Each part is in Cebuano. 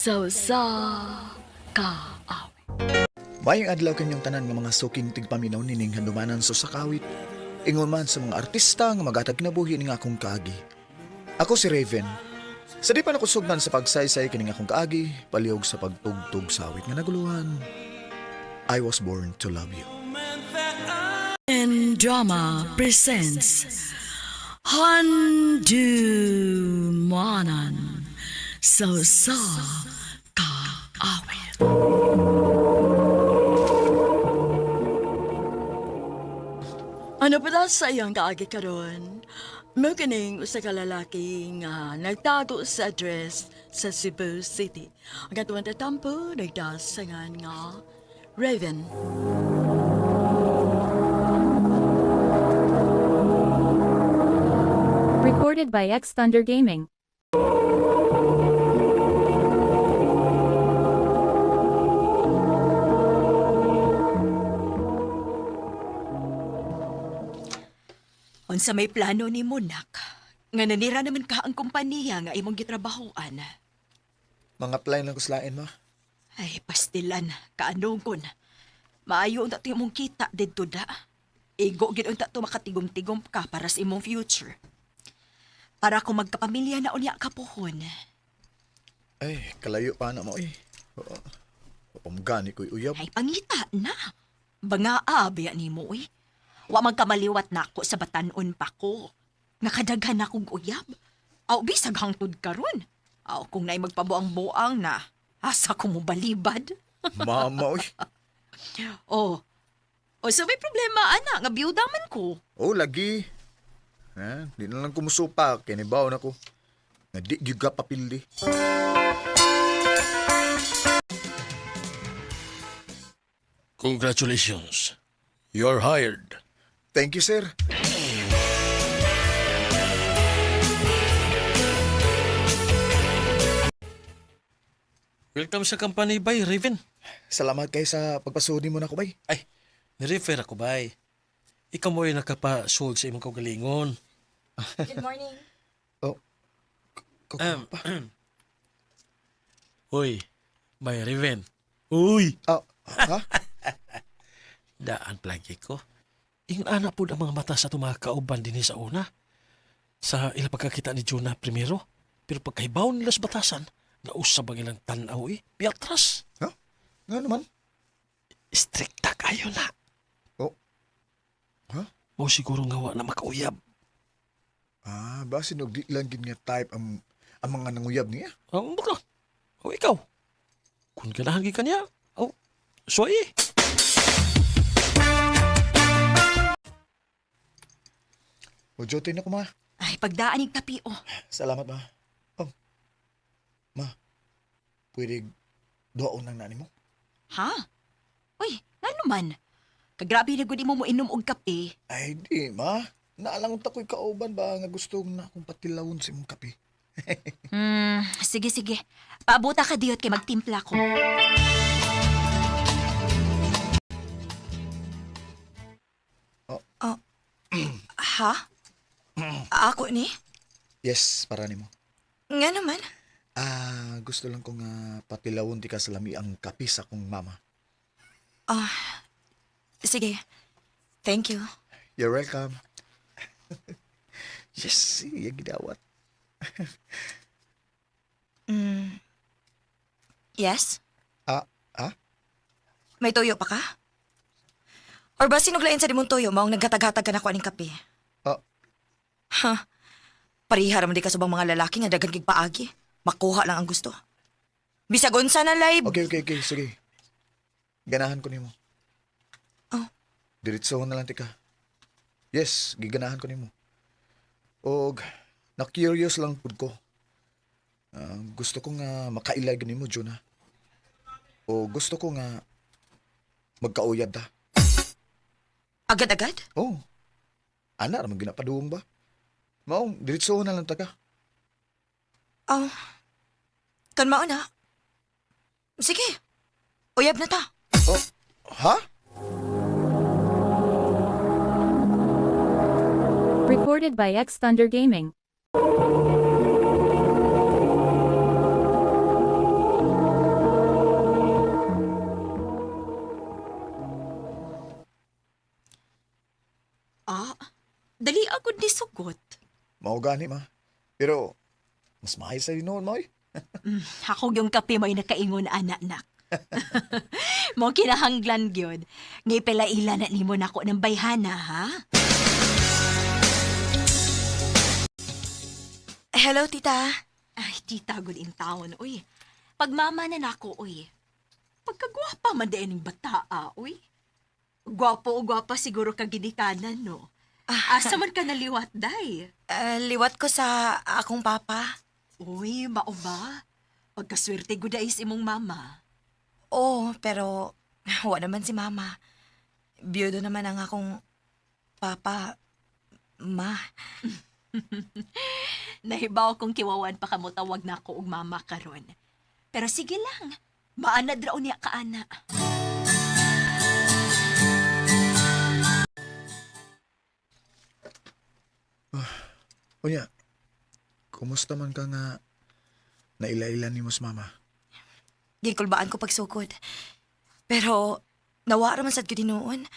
Sa usa ka awit. Maayong adlaw kanyang tanan nga mga suking tigpaminaw nining handumanan sa sakawit. Ingon man sa mga artista nga magatag kinabuhi ning akong kaagi. Ako si Raven. Sa di pa nakusugnan sa pagsaysay kining akong kaagi, palihog sa pagtugtog sa awit nga naguluhan. I was born to love you. And Drama presents Handumanan sa usa ka awit. Ano pa daw sa iyang kaagi karon? Mo kining usa ka lalaki nga nagtago sa address sa Cebu City. Ang katuwang tatampo nagdasangan nga Raven. Recorded by X Thunder Gaming. Unsa may plano ni Monak, nga nanira naman ka ang kompanya nga imong gitrabahoan. Mga apply lang kuslain ma. Ay, pastilan, kaanong. Maayo unta to imong kita didto da. Igo gid unta to makatigom-tigom ka para sa imong future. Para kung magkapamilya na unya ka puhon. Ay, kalayo pa na mo eh. Oo. Pamgani ko'y uyab. Ay, pangita na. Banga abya nimo uy. Wa man kamaliwat nako sa batanon pa ko. Nakadaghan na kog uyab. Aw bisag hangtod karon. Aw kung naay magpabuang-buang na, asa ko mo balibad. Mama oy. Oh. Oh, so may problema ana nga biyuda man ko. Oh, lagi. Ha, di na lang kumusupa kay nibaw na ko. Nga di gyud ka papildi. Congratulations. You're hired. Thank you, sir. Welcome sa company, bay, Raven. Salamat kay sa pagpasudi mo na ko, bay. Ay, nirefer ako, bay. Ikaw mo ay nakapa-sold sa imong kaugalingon. Good morning. Oh. Pa. Uy, bay, Raven. Uy! Ah, ha? Daan plagi ko. Ingon ana po ang mga mata sa itong mga kauban din sa una. Sa ilang pagkakita ni Jonah primero. Pero pagkahibaw nila sa batasan, nausab ang ilang tanaw eh. Piatras. Ha? Nga naman. Strikta kayo na. Oh. Ha? Mo siguro nga wa na makauyab. Ah, basin og di lang gid nga type ang mga nanguyab niya. Ang baka. O ikaw. Kung ganahan gid ka niya, o suwaye. O jote na ko, ma. Ay, pagdaan ning kapi oh. Salamat, ma. Oh. Ma. Pwede doon lang na nimo. Ha? Uy, ngano man? Kagrabe na gud imo mo inom og kape. Ay, di, ma. Naalang ta ko'y kauban ba nga gusto na akong patilawon sa imong kape. Sige, sige. Paabuta ka diyot kay magtimpla ko. Oh. Ha? Ako ni? Yes, para nimo. Nga naman. Ah, gusto lang ko nga patilawon ti ka sa lami ang kape sa akong mama. Ah, sige. Thank you. You're welcome. Yes, iya gidawat. Yes? Ah, ah? May tuyo pa ka? Or ba sinuglain sa dimong tuyo maong naghatag-hatag ka na ko aning kape? Ah, Ha? Pariha raman di ka subang mga lalaki nga daghan kig paagi. Makuha lang ang gusto. Bisag unsa na live. okay, sige. Ganahan ko nimo. Oh. Diretso na lang tika. Yes, giganahan ko nimo. Og na-curious lang pud ko. Ah, gusto ko nga makailag nimo, Jonah. O gusto ko nga magkauyab ta. Agad-agad? Oh. Ana ra man ginapaduong ba? Maong diretso na lang ta ka. Oh. Kan mao na. Sige. Uyab na ta. Oh, ha? Recorded by X Thunder Gaming. Hugot. Mao gani ma. Pero mas maayo sa noon mo. Ako yung kape mo'y nakaingon, anak nak. Mo kinahanglan gyud. Ngay pelaila na nimo nako ng bayhana, ha? Hello, tita. Ay, tita, good in town, uy. Pagmama na nako, uy. Pagkagwapa man din ng bata, ah, uy. Gwapo o gwapa siguro ka ginikanan, no? Asa man ka naliwat, day? Liwat ko sa akong papa. Uy, mao ba? Pagkaswerte gud is imong mama. Oo, pero wa naman si mama. Biyudo naman ang akong papa. Ma. Nahibaw kong kiwawan pa kamo tawag na ako og mama karon. Pero sige lang, maanad raw niya ka ana. Unya, kumusta man ka nga naila-ila ni mos mama? Gikulbaan ko pagsukod. Pero nawa ra man sad ko tinuon.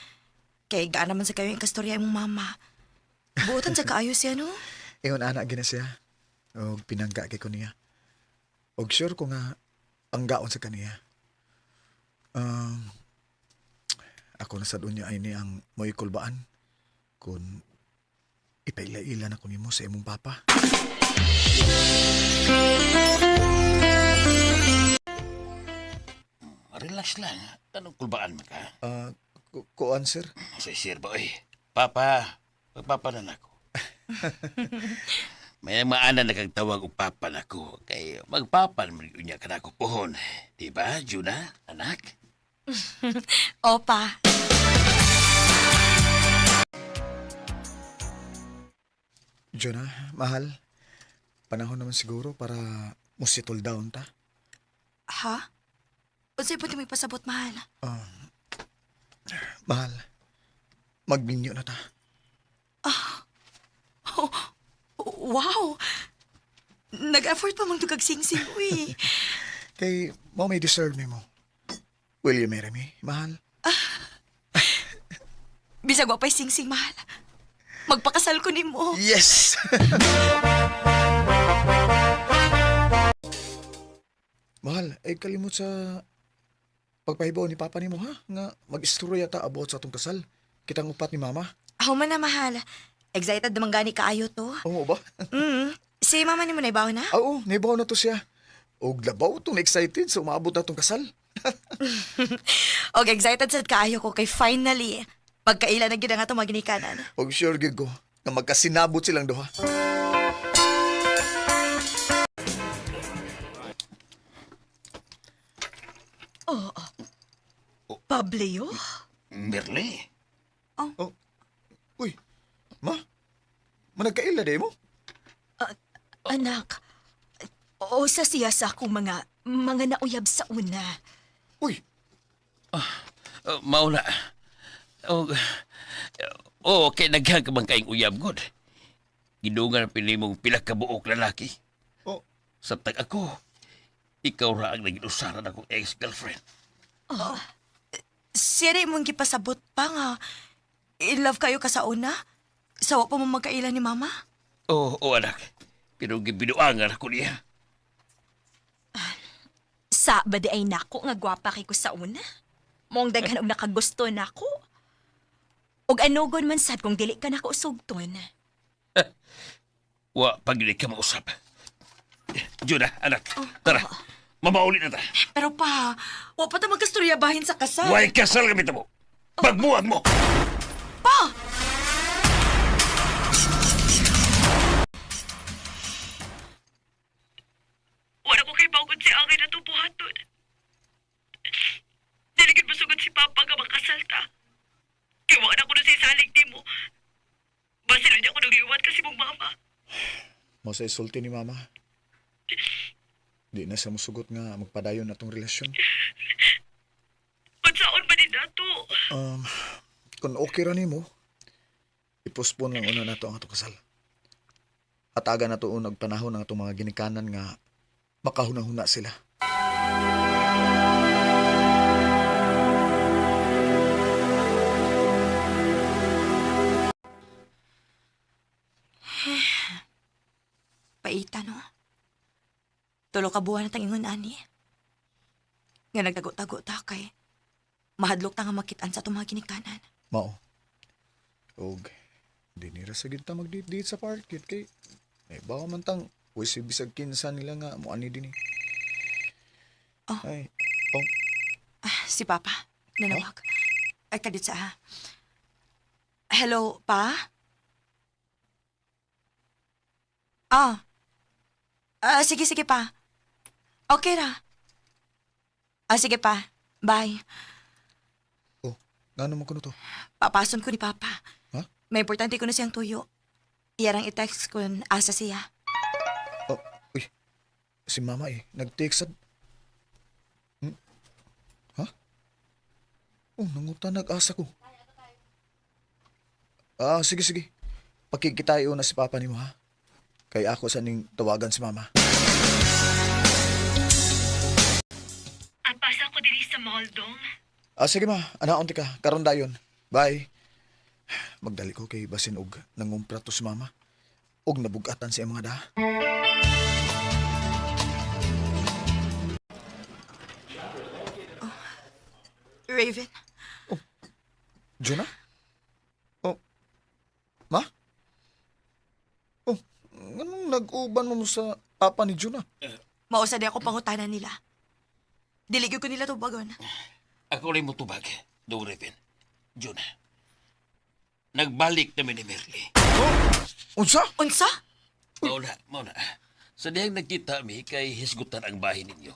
Kay gaan naman sa kayo yung kastorya imong mama. Buotan sa kaayo siya, no? Ingon ana gina siya. Og pinangga kay ko niya. Og sure ko nga ang gaon sa kaniya. Um, ako na sad unya ay ni ang moikulbaan kun ipaila-ila na ko nimo sa imong papa. Relax lang. Anong kulbaan man ka? Ah, kuan sir? Sa sir ba, oy. Papa, pagpapa na nako. May maana na kag tawag og papa nako. Kay magpapa naman unya ka nako pohon. Di ba, Juna, anak? Opa. Jonah, mahal. Panahon naman siguro para mo settle down ta. Ha? Unsay pwede mo ipasabot, mahal? Mahal, magbinyo na ta. Oh, wow! Nag-effort pa mang dugag sing-sing, uy. Kay mo may deserve nimo. Will you marry me, mahal? Bisag wa pa'y sing-sing, mahal. Magpakasal ko nimo. Yes! Mahal, ay kalimot sa pagpahibaw ni Papa nimo ha? Nga mag-istorya ta about sa atong kasal. Kitang upat ni Mama. Ako man na, mahal. Excited naman gani kaayo to. Oo ba? Mm. Si mama nimo na ibaw na? Oo, naibaw na to siya. Og labaw tong excited sa umaabot na tong kasal. Og excited sad kaayo ko kay finally pagkaila na gid ang atong maginikanan. Og sure gid ko nga magkasinabot silang duha. Pablio? Merle. Oh. Uy, ma? Managkaila di mo? Anak, o sa siya sa akong mga nauyab sa una. Uy, Oh, mauna. Oh, oh, kay naghan ka man kaing uyab god. Gidungan ang pili mong pila ka buok lalaki. oh, Samtang ako, ikaw ra ang naging usaran akong ex-girlfriend. Siya na imong gipasabot pa nga. In love kayo ka sa una? Sawa pa mo magkaila ni mama? Oo, oh, oh, anak. Pero gibinuangan ako niya. Sa ba di ay nako nga gwapa kay ko sa una? Mong daghan og nakagusto nako. Og anugon man sad kung dili ka nako sugton. Wa, pag hindi ka mausap. Juna, anak, tara. Mamauli na ta. Pero pa, wa pa ta magkastorya bahin sa kasal. Huwag kasal kami mo. Pagbuwag mo. Pa! Wala ko kay bagod si Angay na tubuhaton. Diligid masugod si Papa nga makasal ta. Kaya wala ko na sa isalig ni mo. Basin na niya ako nagliwat kasi mong mama. mo sa isulti ni Mama. Di na siya musugot nga magpadayon na tong relasyon. Unsaon ba din nato? Um, kung okay ra nimo, ipospon lang una nato ang atong kasal. Hatagan nato unag panahon ang atong mga ginikanan nga makahuna-huna sila. ta, no? Tulo ka buwan na tang ingon ani. Nga nagtago-tago ta kay mahadlok ta nga makitaan sa atong mga ginikanan. Mao. Og di nira sa gid ta magdate-date sa park gid kay eh baka man tang uy si bisag kinsa nila nga mo ani dinhi. Oh. Ay, oh, Ah, si Papa, nanawag. Ay, kadit sa ah. Hello, Pa? Ah. Ah, sige, sige pa. Okay ra. Ah, sige pa. Bye. Oh, ngano man kuno to? Papason ko ni Papa. Ha? May importante ko na siyang tuyo. Iyarang i-text kun asa siya. Oh, uy. Si mama eh, nag-text sad. Ha? Oh, nanguta nag-asa ko. Ah, sige, sige. Pakikitayo na si papa nimo ha. Kay ako sa ning tawagan si mama. Apasa ko diri sa mall, dong. Ah, sige ma, anaon ti ka. Karon dayon. Bye. Magdali ko kay basin og nangumpra to si mama. Og nabugatan siya mga daha. Raven, Jonah? Oh. Ma? Oh, anong nag-uban mo sa papa ni Jonah? mausa di ako pangutana nila. Dili gyud ko nila tubagon. Ako rin mo tubag, Dong Raven. Jonah. Nagbalik na mi ni Merly. Unsa? Unsa? Mauna, mauna. Sa dihang nagkita mi kay hisgutan ang bahay ninyo.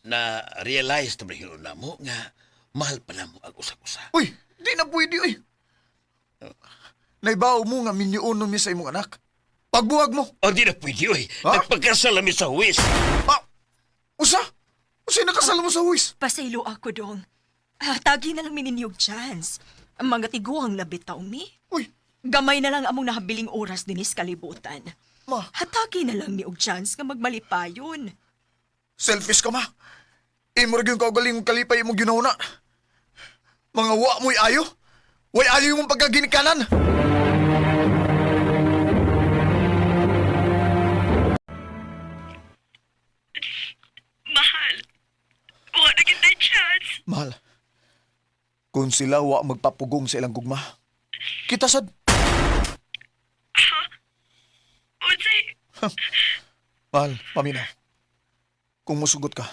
Na realize na mahilo na mo nga mahal pala mo ang usag-usa. Uy, di na pwede, uy. Naibaw mo nga minyuonon mi sa imong anak. Pagbuwag mo. O di na pwede, uy. Ha? Nagpagkasal mi sa huwis. Ah, usa? Usa nakasal mo sa huwis? Pasaylo ako, dong. Ah, tagi na lang mininyog chance. Ang mga tiguang labitaw mi. Uy, Gamay na lang among nahabiling oras dinis kalibutan. ma, Hatagi na lang ni og chance nga magmalipayon. selfish ka ma. Imo ra gyud kaugaling kalipay imong ginahuna. Mga wa mo'y ayo. Way ayo imong pagkaginikanan. Mahal. Wa na kita chance. Mahal, kung sila wa magpapugong sa ilang gugma, kita sad. Ha? Unsay? Mahal, pamina. Kung musugot ka,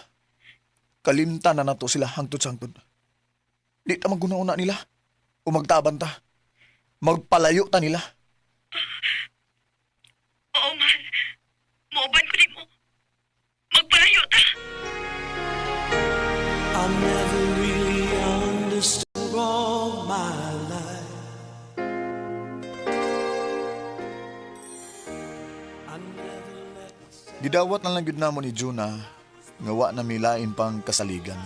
kalimta na nato sila hangtod sa hangtod. Di ta maguna-una nila. O magtaban ta. Magpalayo ta nila. Oo, mahal. Mooban ko nimo. Magpalayo ta. I never really understood all my life. I never let Gidawat na lang gyud namo ni Juna nga wa na milain pang kasaligan.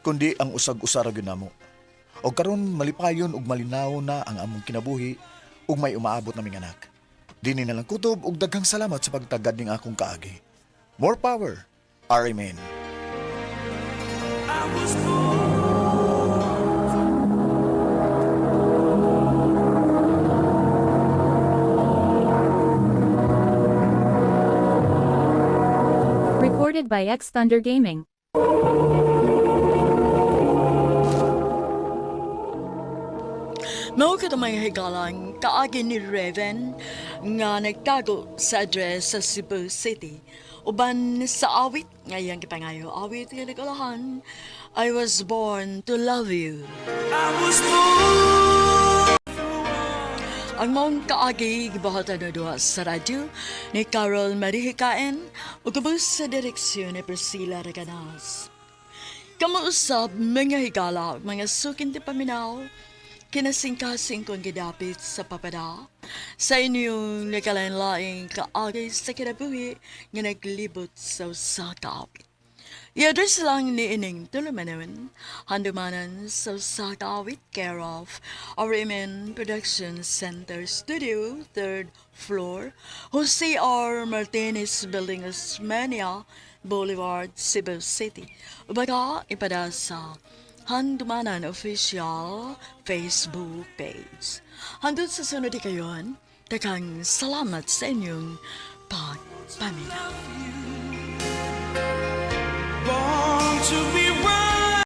Kundi ang usag-usara gyud namo. Og karon malipayon ug malinaw na ang among kinabuhi ug may umaabot naming anak. Dini na lang kutob ug daghang salamat sa pagtagad ning akong kaagi. More power, RMN. I was born. Recorded by X Thunder Gaming. Mao ka mga higalang kaagi ni Raven nga nagtago sa address sa Cebu City. Uban sa awit nga iyang gipangayo awit nga nagulahan, I was born to love you. I was born. Ang maong kaagi gibuhatan na duha sa radyo ni Carol Marihikaen ug ubos sa direksyon ni Priscilla Reganas. Kamuusap mga higala, mga sukin ti paminaw, kinasingkasing kong gidapit sa papada, sa inyong nakalain-laing kaagay sa kinabuhi nga naglibot sa usa ka awit. I-address lang ni Ining Tulumanon, Handumanan sa usa ka awit, care of RMN Production Center Studio, 3rd floor, Jose R. Martinez Building, Osmania Boulevard, Cebu City. Ubaga, ipada sa Handumanan Official Facebook page. Hanggang sa sunod kayon, takang salamat sa inyong pagpaminaw. Born to be